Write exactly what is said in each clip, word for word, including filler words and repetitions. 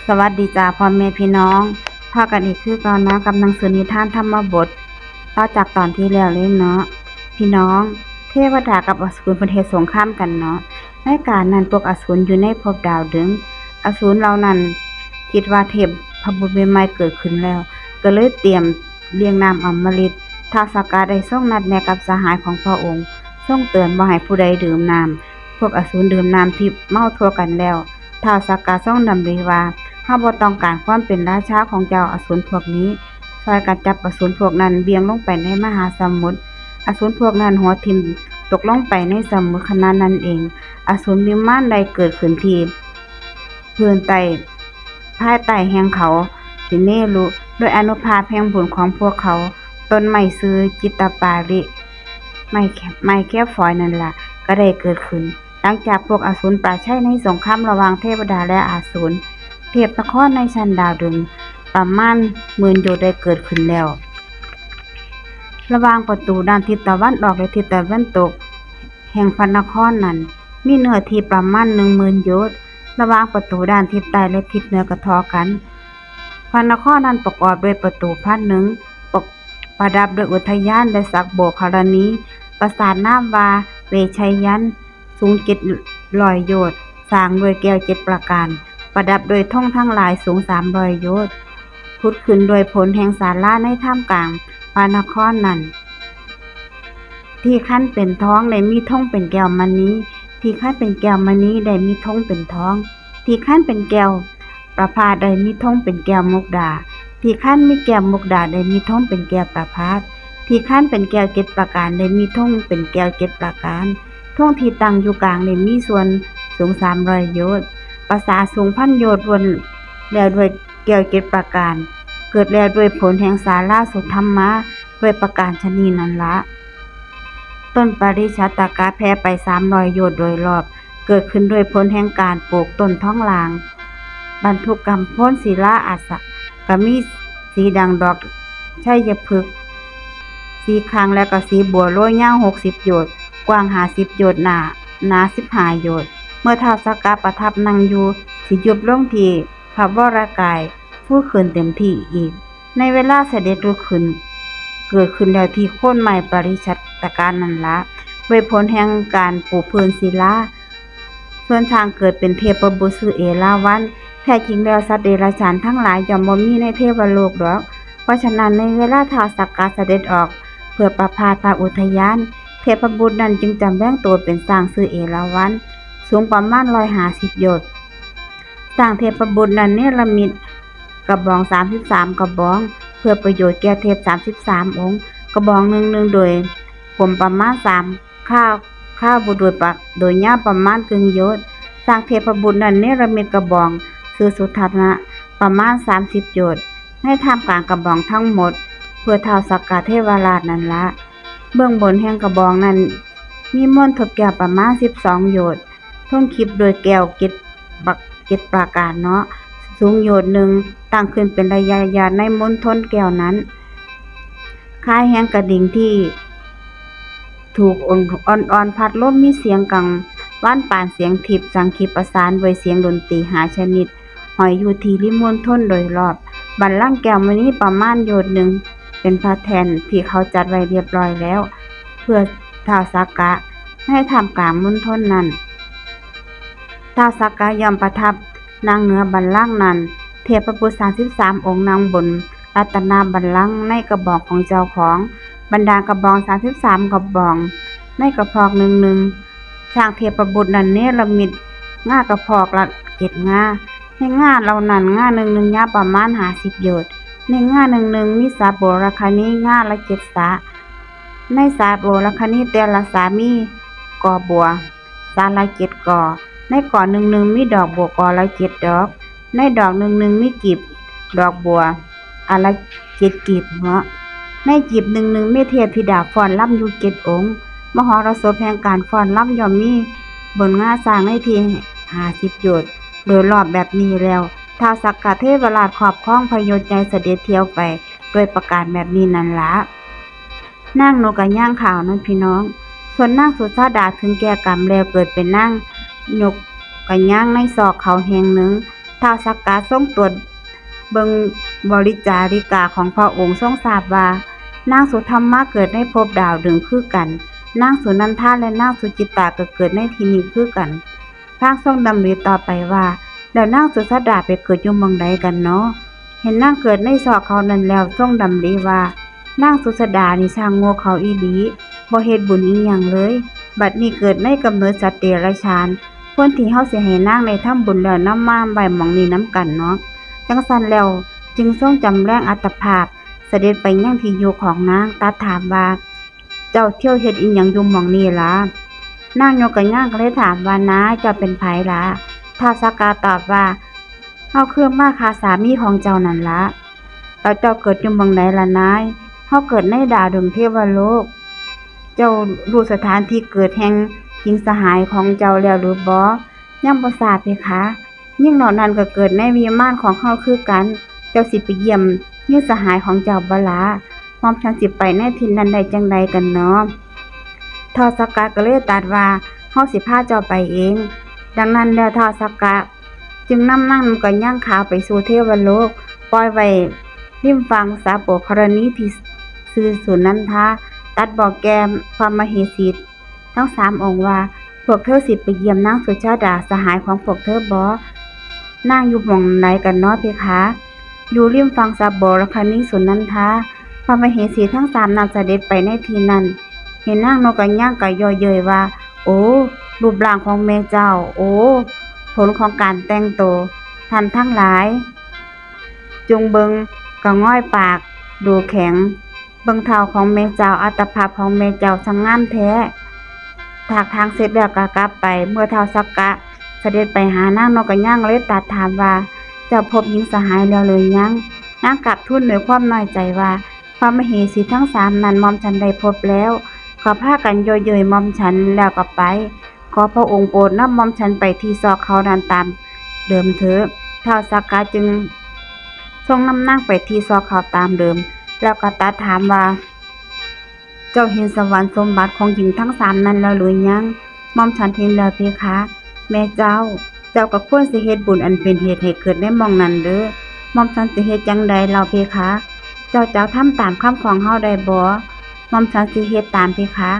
สวัสดีจ้าพ่อแม่พี่น้อง พอกันอีกคือเก่านะกับหนังสือนิทานธรรมบท ต่อจากตอนที่แล้วเลยเนาะ พี่น้อง เทวดากับอสูรเพิ่นเฮ็ดสงครามกันเนาะ ในกาลนั้นพวกอสูรอยู่ในภพดาวดึงส์ อสูรเหล่านั้นคิดว่าเทพบุตรใหม่ๆเกิดขึ้นแล้ว ก็เลยเตรียมเลี้ยงน้ำอมฤต ท้าวสักกะได้ทรงนัดแนะกับสหายของพระองค์ ทรงเตือนบ่ให้ผู้ใดดื่มน้ำ พวกอสูรดื่มน้ำทิพย์เมาทั่วกันแล้ว ท้าวสักกะทรงดำริว่า เฮาบ่ต้องการความเป็นราชาของเจ้าอสูรพวกนี้ ช่วยกันจับอสูรพวกนั้นเหวี่ยงลงไปในมหาสมุทร อสูรพวกนั้นหัวทิ่มตกลงไปในสมุทรขณะนั้นเอง อสูรวิมานได้เกิดขึ้นที่พื้นใต้ ภายใต้แห่งเขาสิเนรุ ด้วยอานุภาพแห่งบุญของพวกเขา ต้นไม้ชื่อจิตตปาลิ ไม้แค- ไม้แคบฝอยนั่นล่ะ ก็ได้เกิดขึ้น หลังจากพวกอสูรปราชัยในสงครามระหว่างเทวดาและอสูร เทพนครในชั้นดาวดึงส์ประมาณหมื่นโยชน์ได้เกิดขึ้นแล้ว ระหว่างประตูด้านทิศตะวันออกและทิศตะวันตก แห่งพระนครนั้น มีเนื้อที่ประมาณหนึ่งหมื่นโยชน์ ระหว่างประตูด้านทิศใต้และทิศเหนือก็เท่ากัน พระนครนั้นประกอบด้วยประตูพันหนึ่ง ประ- ประดับด้วยอุทยานและสระโบกขรณี ประสาทนามว่าเวชยันต์ สูงเจ็ดร้อยโยชน์ สร้างด้วยแก้วเจ็ดประการ ประดับด้วยธงทั้งหลายสูงสามร้อยโยชน์ ผุดขึ้นด้วยผลแห่งศาลาในท่ามกลางพระนครนั้น ที่คันเป็นทองได้มีธงเป็นแก้วมณี ที่คันเป็นแก้วมณีได้มีธงเป็นทอง ที่คันเป็นแก้วประภาสได้มีธงเป็นแก้วมุกดา ที่คันมีแก้วมุกดาได้มีธงเป็นแก้วประภาส ที่คันเป็นแก้วเจ็ดประการได้มีธงเป็นแก้วเจ็ดประการ ธงที่ตั้งอยู่กลางได้มีส่วนสูงสามร้อยโยชน์ ประสาทสูงพันโยชน์ล้วนแล้วด้วยแก้วเจ็ดประการ เกิดแล้วด้วยผลแห่งศาลาสุธรรมา ด้วยประการฉะนี้นั่นละ ต้นปาริจัตตกะแผ่ไปสามร้อยโยชน์โดยรอบ เกิดขึ้นด้วยผลแห่งการปลูกต้นทองหลาง บรรทุกกำโพนศิลาอัสสะ ก็มีสีดังดอกชัยพฤกษ์สีคางและก็สีบัวโรยยาวหกสิบโยชน์ กว้างห้าสิบโยชน์ หนา หนาสิบห้าโยชน์ เมื่อท้าวสักกะประทับนั่งอยู่ สิยุบลงที่พระวรกาย ฟูขึ้นเต็มที่อีก ในเวลาเสด็จลุกขึ้น เกิดขึ้นแล้วที่โคนไม้ปาริจัตตกะนั่นละ ด้วยผลแห่งการปูพื้นศิลา ส่วนทางเกิดเป็นเทพบุตรชื่อเอราวัณ แท้จริงแล้วสัตว์เดรัจฉานทั้งหลายย่อมบ่มีในเทวโลกดอก เพราะฉะนั้นในเวลาท้าวสักกะเสด็จออก เพื่อประพาสพระอุทยาน เทพบุตรนั้นจึงจำแรงตัวเป็นช้างชื่อเอราวัณ สูงประมาณร้อยห้าสิบโยชน์ ช้างเทพบุตรนั้นเนรมิตกระบองสามสิบสามกระบอง เพื่อประโยชน์แก่เทพสามสิบสามองค์ กระบองหนึ่งหนึ่งโดยผมประมาณสามข้า ข้าบุตรโดยประ- โดยยาวประมาณครึ่งโยชน์ ช้างเทพบุตรนั้นเนรมิตกระบองชื่อสุทัศนะประมาณสามสิบโยชน์ ในท่ามกลางกระบองทั้งหมด เพื่อท้าวสักกะเทวราชนั่นละ เบื้องบนแห่งกระบองนั้น มีมณฑปแก้วประมาณสิบสองโยชน์ ทรงขีบด้วยแก้วเจ็ดประ- เจ็ดประการเนาะ สูงโยชน์หนึ่ง ตั้งขึ้นเป็นระยะระยะในมณฑปแก้วนั้น คล้ายแห่งกระดิ่งที่ถูกอ่อน- อ่อนๆพัดลม มีเสียงกังวานปานเสียงทิพย์ สังขีประสานด้วยเสียงดนตรีห้าชนิด ห้อยอยู่ที่ริมมณฑปโดยรอบ บัลลังก์แก้วมณีประมาณโยชน์หนึ่ง เป็นพระแท่นที่เขาจัดไว้เรียบร้อยแล้ว เพื่อท้าวสักกะ ในท่ามกลางมณฑปนั้น ท้าวสักกะย่อมประทับนั่งเหนือบัลลังก์นั้น เทพบุตรสามสิบสามองค์นั่งบนรัตนบัลลังก์ในกระบองของเจ้าของ บรรดากระบองสามสิบสามกระบอง ในกระพอกหนึ่งหนึ่ง ช้างเทพบุตรนั้นเนรมิตง่ากระพอกละเจ็ดง่า ในง่าเหล่านั้นง่าหนึ่งหนึ่งยาวประมาณห้าสิบโยชน์ ในง่าหนึ่งหนึ่งมีสระโบรคณีง่าละเจ็ดสระ ในสระโบรคณีแต่ละสระมีกอบัวสระละเจ็ดกอ ในกอหนึ่งหนึ่งมีดอกบัวกอละเจ็ดดอก ในดอกหนึ่งหนึ่งมีกีบดอกบัวอันละเจ็ดกีบเนาะ ในกีบหนึ่งหนึ่งมีเทพธิดาฟ้อนรำอยู่เจ็ดองค์ มหรสพแห่งการฟ้อนรำย่อมมีบนง่าช้างในที่ห้าสิบโยชน์ โดยรอบแบบนี้แล้ว ท้าวสักกะเทวราชครอบครองพระยศใหญ่เสด็จเที่ยวไปด้วยประการแบบนี้นั่นละ นางนกกระยางขาวนั้นพี่น้อง ส่วนนางสุชาดาถึงแก่กรรมแล้วเกิดเป็นนางนกกระยางในซอกเขาแห่งหนึ่ง ท้าวสักกะทรงตรวจเบิ่งบริจาริกาของพระองค์ ทรงทราบว่านางสุธรรมาเกิดในภพดาวดึงส์คือกัน นางสุนันทาและนางสุจิตตาก็เกิดในที่นี้คือกัน พลางทรงดำริต่อไปว่า แล้วนางสุชาดาไปเกิดอยู่หม่องใดกันเนาะ เห็นนางเกิดในซอกเขานั้นแล้วทรงดำริว่า นางสุชาดานี่ช่างโง่เขลาอีหลี บ่เฮ็ดบุญอิหยังเลย บัดนี้เกิดในกำเนิดสัตว์เดรัจฉาน ควรที่เฮาสิให้นางได้ทำบุญแล้วนำมาไว้หม่องนี้นำกันเนาะ จั่งซั้นแล้วจึงทรงจำแรงอัตภาพ เสด็จไปยังที่อยู่ของนาง ตรัสถามว่า เจ้าเที่ยวเฮ็ดอิหยังอยู่หม่องนี้หละ นางนกกระยางก็เลยถามว่า นาย เจ้าเป็นไผหละ ท้าวสักกะตอบว่า เฮาคือมาฆ่าสามีของเจ้านั่นละ แล้วเจ้าเกิดอยู่หม่องใดล่ะนาย เฮาเกิดในดาวดึงส์เทวโลก เจ้ารู้สถานที่เกิดแห่งหญิงสหายของเจ้าแล้วหรือบ่ ยังบ่ทราบเพคะ หญิงเหล่านั้นก็เกิดในวิมานของเฮาคือกัน เจ้าสิไปเยี่ยมหญิงสหายของเจ้าบ่หละ หม่อมฉันสิไปในถิ่นนั้นได้จั่งใดกันเนาะ ท้าวสักกะก็เลยตรัสว่า เฮาสิพาเจ้าไปเอง ดังนั้นแล้วท้าวสักกะจึงนำนางนกกระยางขาวไปสู่เทวโลก ปล่อยไว้ริมฝั่งสระโบกรณีที่ชื่อสุนันทา ตรัสบอกแก่พระมเหสีทั้งสามองค์ว่า พวกเธอสิไปเยี่ยมนางสุชาดาสหายของพวกเธอบ่ นางอยู่หม่องใดกันเนาะเพคะ อยู่ริมฝั่งสระโบกรณีสุนันทา พระมเหสีทั้งสามนั้นเสด็จไปในที่นั้น เห็นนางนกกระยางก็เยาะเย้ยว่า โอ้ รูปร่างของแม่เจ้า โอ้ ผลของการแต่งตัว ท่านทั้งหลาย จงเบิ่ง กะง้อยปาก ดูแข็ง เบิ่งเท้าของแม่เจ้า อัตภาพของแม่เจ้าช่างงามแท้ ถากถางเสร็จแล้วก็กลับไป เมื่อท้าวสักกะเสด็จไปหานางนกกระยางเลยตรัสถามว่า เจ้าพบหญิงสหายแล้วหรือยัง นางกราบทูลด้วยความน้อยใจว่า พระมเหสีทั้งสามนั้นหม่อมฉันได้พบแล้ว เขาพากันเยาะเย้ยหม่อมฉันแล้วก็ไป ขอพระองค์โปรดนำหม่อมฉันไปที่ซอกเขานั้นตามเดิมเถิด ท้าวสักกะจึงทรงนำนางไปที่ซอกเขาตามเดิม แล้วก็ตรัสถามว่า เจ้าเห็นสวรรค์สมบัติของหญิงทั้งสามนั้นแล้วหรือยัง หม่อมฉันเห็นแล้วเพคะ แม่เจ้า เจ้าก็ควรสิเฮ็ดบุญอันเป็นเหตุให้เกิดในหม่องนั้นเด้อ หม่อมฉันสิเฮ็ดจั่งใดเล่าเพคะ เจ้าจักทำตามคำของเฮาได้บ่ หม่อมฉันสิเฮ็ดตามเพคะ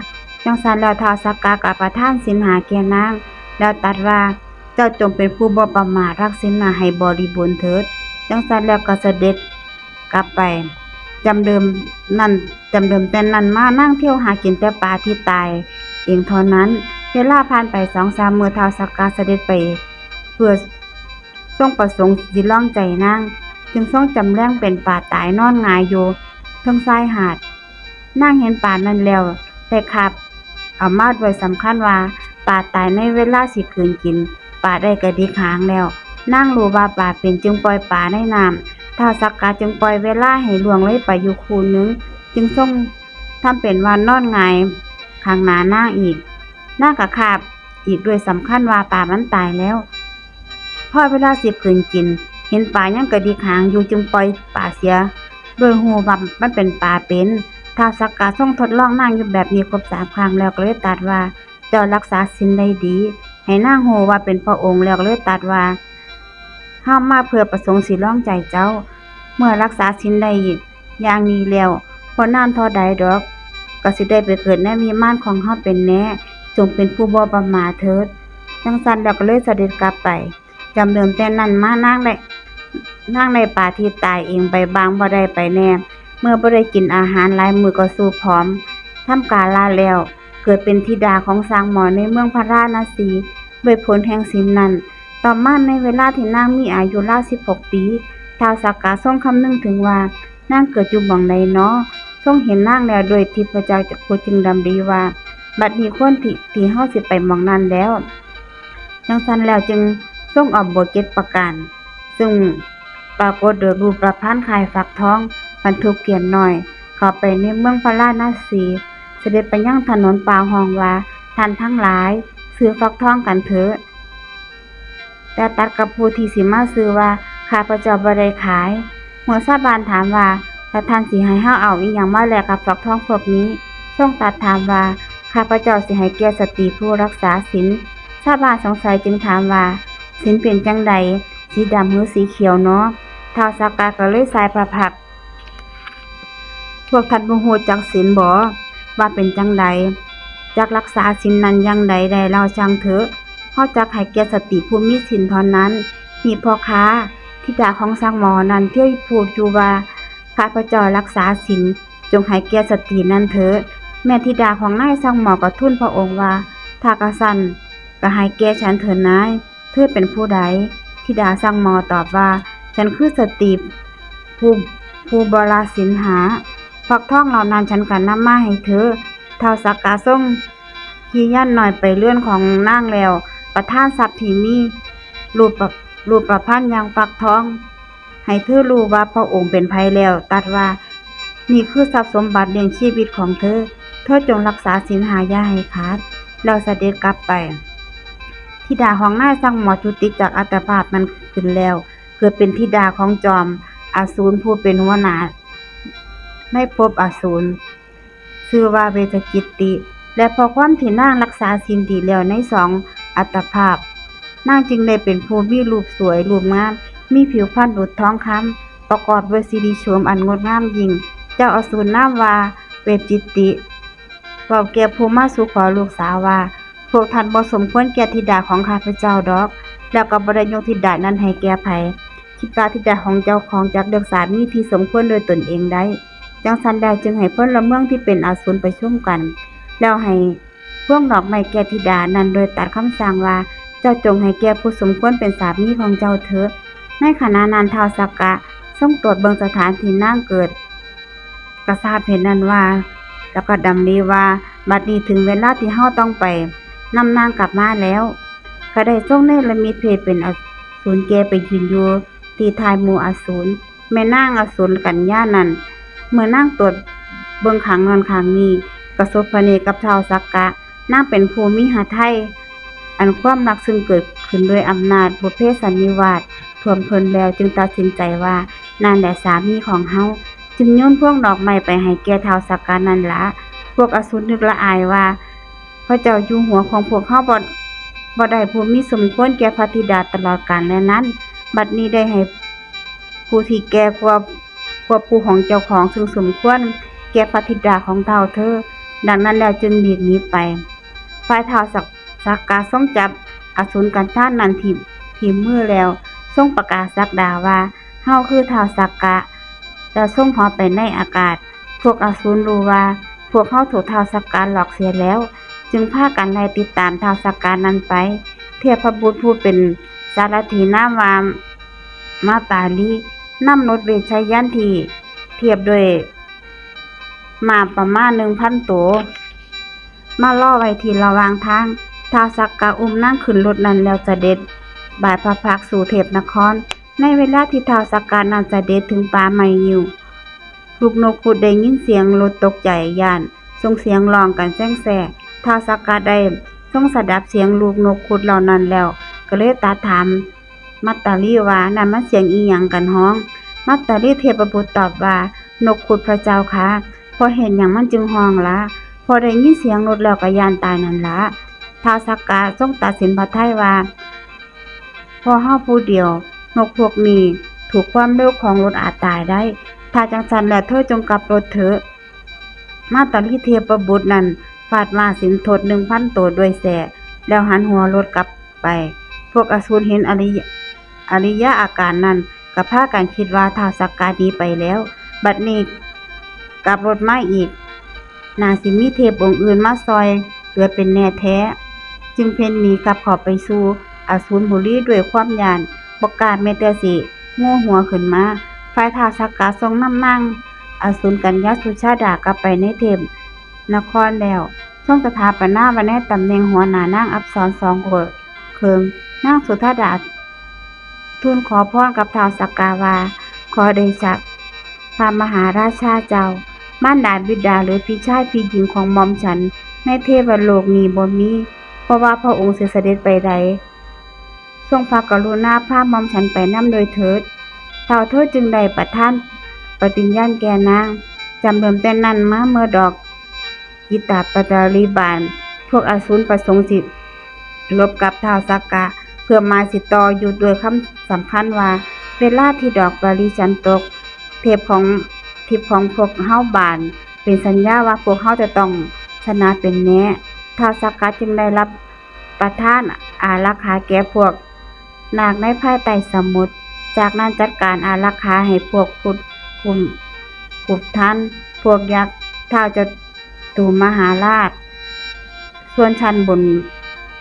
จั่งซั้นแล้วท้าวสักกะก็ประทานศีลห้าแก่นาง แล้วตรัสว่า เจ้าจงเป็นผู้บ่ประมาท รักศีลห้าให้บริบูรณ์เถิด จั่งซั้นแล้วก็เสด็จกลับไป จำเดิมนั้น จำเดิมแต่นั้นมานางเที่ยวหากินแต่ปลาที่ตายเองเท่านั้น เวลาผ่านไปสองสามมื้อท้าวสักกะเสด็จไป เพื่อทรงประสงค์สิลองใจนาง จึงทรงจำแรงเป็นปลาตายนอนหงายอยู่เทิงชายหาด นางเห็นปลานั้นแล้วได้คาบเอามาด้วยสำคัญว่าปลาตายในเวลาสิคืนกิน ปลาได้กระดิกหางแล้ว นางรู้ว่าปลาเป็นจึงปล่อยปลาในน้ำ ท้าวสักกะจึงปล่อยเวลาให้ล่วงเลยไปอยู่คู่หนึ่ง จึงทรงทำเป็นว่านอนหงายข้างหน้านางอีก นางก็คาบอีกด้วยสำคัญว่าปลามันตายแล้ว พอเวลาสิคืนกิน เห็นปลายังกระดิกหางอยู่จึงปล่อยปลาเสีย โดยฮู้ว่ามันเป็นปลาเป็น ท้าวสักกะทรงทดลองนางอยู่แบบนี้ครบสามครั้งแล้วก็เลยตรัสว่า เจ้ารักษาศีลได้ดี ให้นางฮู้ว่าเป็นพระองค์แล้วก็เลยตรัสว่า เฮามาเพื่อประสงค์สิลองใจเจ้า เมื่อรักษาศีลได้อย่างนี้แล้ว บ่นานเท่าใดดอก ก็สิได้ไปเกิดในวิมานของเฮาเป็นแน่ จงเป็นผู้บ่ประมาทเถิด จั่งซั้นแล้วก็เลยเสด็จกลับไป จำเดิมแต่นั้นมานางได้ นางได้ปลาที่ตายเองไปบ้างบ่ได้ไปแน่ เมื่อบ่ได้กินอาหารหลายมื้อก็สู้ผอม ทำกาลาแล้ว เกิดเป็นธิดาของช้างหมอในเมืองพาราณสี ด้วยผลแห่งศีลนั้น ต่อมาในเวลาที่นางมีอายุราวสิบหกปี ท้าวสักกะทรงคำนึงถึงว่านางเกิดอยู่หม่องใดน้อ ทรงเห็นนางแล้วด้วยทิพย์พระเจ้าจักขุจึงดำริว่า บัดนี้ควรที่ที่เฮาสิไปหม่องนั้นแล้ว จั่งซั้นแล้วจึงทรงออกบวชเจ็ดประการ ซึ่งปรากฏโดยรูปพรรณคล้ายฟักทอง บรรทุกเขียนน้อย เข้าไปในเมืองพาราณสี เสด็จไปยังถนนป่าฮ้องว่า ท่านทั้งหลาย ซื้อฟักทองกันเถิด แต่ตรัสกับผู้ที่สิมาซื้อว่า ข้าพเจ้าบ่ได้ขาย เมื่อชาวบ้านถามว่า ถ้าท่านสิให้เฮาเอาอิหยังมาแลกกับฟักทองพวกนี้ ทรงตรัสถามว่า ข้าพเจ้าสิให้แก่สตรีผู้รักษาศีล ชาวบ้านสงสัยจึงถามว่า ศีลเป็นจั่งใด สีดำหรือสีเขียวเนาะ ท้าวสักกะก็เลยสายพระพักตร์ พวกท่านบ่ฮู้จักศีลบ่ ว่าเป็นจั่งใด จักรักษาศีลนั้นอย่างใดได้ แล้วช่างเถอะ เฮาจักให้แก่สตรีผู้มีศีลเท่านั้น นี่พ่อค้า ธิดาของสังหมอนั้นที่พูดอยู่ว่า ข้าพเจ้ารักษาศีล จงให้แก่สตรีนั้นเถิด แม่ธิดาของนายสังหมอก็ทูลพระองค์ว่า ถ้ากะซั้น ก็ให้แก่ฉันเถิดนาย เธอเป็นผู้ใด ธิดาสังหมอตอบว่า ฉันคือสตรีผู้ ผู้บ่ละศีลห้า ฟักทองเหล่านั้นฉันก็นำมาให้เธอ ท้าวสักกะทรงขี่ยันต์น้อยไปเรือนของนางแล้ว ประทานทรัพย์ที่มีรูปประ รูปประพันธ์อย่างฟักทอง ให้เธอรู้ว่าพระองค์เป็นไผแล้ว ตรัสว่า นี่คือทรัพย์สมบัติเลี้ยงชีวิตของเธอ เธอจงรักษาศีลห้าอย่าให้ขาด แล้วเสด็จกลับไป ธิดาของนายสังหมอจุติจากอัตภาพนั้นขึ้นแล้ว เกิดเป็นธิดาของจอมอสูรผู้เป็นหัวหน้าในภพอสูร ชื่อว่าเวชจิตติ และเพราะความที่นางรักษาศีลดีแล้วในสองอัตภาพ นางจึงได้เป็นผู้มีรูปสวยรูปงาม มีผิวพรรณดุจทองคำ ประกอบด้วยสิริโฉมอันงดงามยิ่ง เจ้าอสูรนามว่าเวชจิตติ เว้าแก่ผู้มาสู่ขอลูกสาวว่า พวกท่านบ่สมควรแก่ธิดาของข้าพเจ้าดอก แล้วก็บ่ได้ยกธิดานั้นให้แก่ไผ คิดว่าธิดาของเจ้าของจักเลือกสามีที่สมควรโดยตนเองได้ จั่งซั้นแล้วจึงให้พลเมืองที่เป็นอสูรประชุมกัน แล้วให้พวงดอกไม้แก่ธิดานั้นโดยตรัสคำสั่งว่า เจ้าจงให้แก่ผู้สมควรเป็นสามีของเจ้าเถิด ในขณะนั้นท้าวสักกะทรงตรวจเบิ่งสถานที่นางเกิด ก็ทราบเหตุนั้นว่า แล้วก็ดำริว่า บัดนี้ถึงเวลาที่เฮาต้องไปนำนางกลับมาแล้ว ก็ได้ทรงเนรมิตเพศเป็นอสูรแก่ไปยืนอยู่ที่ท้ายหมู่อสูร แม่นางอสูรกัญญานั้น เมื่อนางตรวจเบิ่งข้างนั้นข้างนี้ ก็สบพระเนตรกับท้าวสักกะ นางเป็นผู้มีหฤทัย อันความรักซึ่งเกิดขึ้นด้วยอำนาจบุพเพสันนิวาสท่วมท้นแล้ว จึงตัดสินใจว่า นั่นแหละสามีของเฮา จึงโยนพวงดอกไม้ไปให้แก่ท้าวสักกะนั้นละ พวกอสูรนึกละอายว่า พระเจ้าอยู่หัวของพวกเฮาบ่ บ่ได้ผู้มีสมควรแก่พระธิดาตลอดกาลแลนาน บัดนี้ได้ให้ผู้ที่แก่กว่า กว่าผู้ของเจ้าของซึ่งสมควรแก่พระธิดาของเฒ่าเธอ ดังนั้นแล้วจึงหลีกหนีไป ฝ่ายท้าวสัก สักกะทรงจับอสูรกัญญานั้นที่ ที่มือแล้ว ทรงประกาศศักดาว่า เฮาคือท้าวสักกะ แล้วทรงเหาะไปในอากาศ พวกอสูรรู้ว่า พวกเฮาถูกท้าวสักกะหลอกเสียแล้ว จึงพากันไล่ติดตามท้าวสักกะนั้นไป เทพบุตรผู้เป็นสารถีนามว่า มาตาลี นำรถเวชยันต์ที่เทียบด้วยม้าประมาณหนึ่งพันตัว มารอไว้ที่ระหว่างทาง ท้าวสักกะอุ้มนางขึ้นรถนั้นแล้วเสด็จบ่ายพระพักตร์สู่เทพนคร ในเวลาที่ท้าวสักกะนั้นเสด็จถึงป่าไม้งิ้ว ลูกนกขุดได้ยินเสียงรถตกใจย้าน ส่งเสียงร้องกันแซงแซ่ ท้าวสักกะได้ทรงสดับเสียงลูกนกขุดเหล่านั้นแล้ว ก็เลยตรัสถามมัตตาลีว่า นั่นมันเสียงอีหยังกันฮ้อง มัตตาลีเทพบุตรตอบว่า นกขุดพระเจ้าค่ะ เพราะเหตุหยังมันจึงฮ้องละ เพราะได้ยินเสียงรถแล้วก็ย้านตายนั่นละ ท้าวสักกะทรงตัดสินพระทัยว่า เพราะเฮาผู้เดียว นกพวกนี้ถูกความเร็วของรถอาจตายได้ ถ้าจั่งซั้นแล้วเธอจงกลับรถเถิด มัตตาลีเทพบุตรนั้นฟาดม้าสินทดหนึ่งพันตัวด้วยแส้ แล้วหันหัวรถกลับไป พวกอสูรเห็นอริยะ อริยะอาการนั้น ก็พากันคิดว่าท้าวสักกะหนีไปแล้ว บัดนี้กลับรถมาอีก น่าสิมีเทพองค์อื่นมาซ่อยเหลือเป็นแน่แท้ จึงเพ่นหนีกลับเข้าไปสู่อสูรบุรีด้วยความย้าน บ่กล้าแม้แต่สิโง่หัวขึ้นมา ฝ่ายท้าวสักกะทรงนำนางอสูรกัญญาสุชาดากลับไปในเทพนครแล้ว ทรงสถาปนาไว้ในตำแหน่งหัวหน้านางอัปสรสองคน เคิง นางสุชาดาทูลขอพรกับท้าวสักกะว่า ขอเดชะพระมหาราชาเจ้า มารดาบิดาหรือพี่ชายพี่หญิงของหม่อมฉันในเทวโลกนี้บ่มี เพราะว่าพระองค์สิเสด็จไปใด ทรงพระกรุณาพาหม่อมฉันไปนำโดยเถิด ท้าวเธอจึงได้ประทานปฏิญญาณแก่นาง จำเริ่มแต่นั้นมาเมื่อดอก กิตตาปตาลีบาน พวกอสูรประสงค์สิรบกับท้าวสักกะ เพิ่มมาสิต่ออยู่ด้วยคำสำคัญว่า เวลาที่ดอกบาลีฉันตก เทพของ ทิพย์ของพวกเฮาบาน เป็นสัญญาว่าพวกเฮาจะต้องชนะเป็นแน่ ท้าวสักกัดจึงได้รับประทานอารักขาแก่พวกนาคในภายใต้สมุทร จากนั้นจัดการอารักขาให้พวกพุทธ กลุ่ม กลุ่มทัน พวกยักษ์ ท้าวจตุมหาราช ส่วนชั้นบน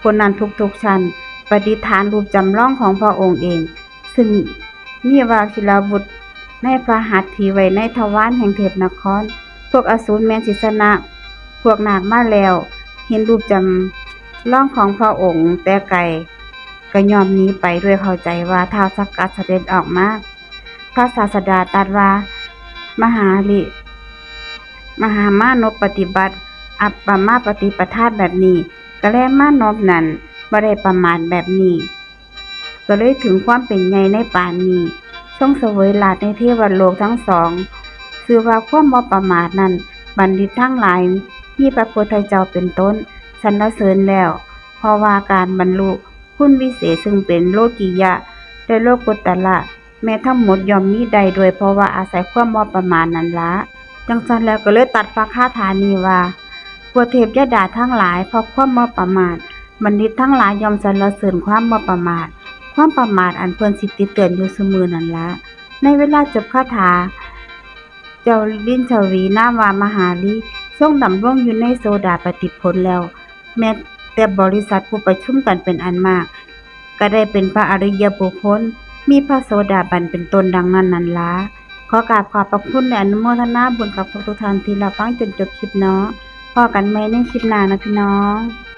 คนนั้นทุกๆชั้น ประดิษฐานรูปจำลองของพระองค์เอง ซึ่งมีวชิรบุตรในพระหัตถ์ที่ไว้ในทวารแห่งเทพนคร พวกอสูรแม้นสิชนะพวกนาคมาแล้ว เห็นรูปจำลองของพระองค์แต่ไกล ก็ย่อมหนีไปด้วยเข้าใจว่าท้าวสักกัดเสด็จออกมา พระศาสดาตรัสว่า มหาลิ มหามานพปฏิบัติ อัปปมาปฏิปทาแบบนี้ ก็แลมานพนั้นบ่ได้ประมาทแบบนี้ ก็เลยถึงความเป็นใหญ่ในปานนี้ ทรงเสวยราชในเทวโลกทั้งสอง ชื่อว่าความบ่ประมาทนั้น บัณฑิตทั้งหลาย มีพระพุทธเจ้าเป็นต้น สรรเสริญแล้ว เพราะว่าการบรรลุคุณวิเศษซึ่งเป็นโลกิยะ และโลกุตระ แม้ทั้งหมดย่อมมีได้ด้วย เพราะว่าอาศัยความบ่ประมาทนั่นละ จังซั่นแล้วก็เลยตรัสพระคาถานี้ว่า พวกเทพยดาทั้งหลาย เพราะความบ่ประมาท บัณฑิตทั้งหลายย่อมสรรเสริญความบ่ประมาท ความประมาทอันเพิ่นสิติเตือนอยู่ซุมื้อนั่นละ ในเวลาจบคาถา เจ้าลิชวีนามว่ามหาลิ ทรงดำรงอยู่ในโสดาปัตติผลแล้ว แม้แต่บริษัทผู้ประชุมกันเป็นอันมาก ก็ได้เป็นพระอริยบุคคล มีพระโสดาบันเป็นต้นดังนั้นนั่นละ ขอกราบขอบพระคุณและอนุโมทนาบุญกับทุกๆท่านที่รับฟังจนจบคลิปเนาะ พ้อกันใหม่ในคลิปหน้านะพี่น้อง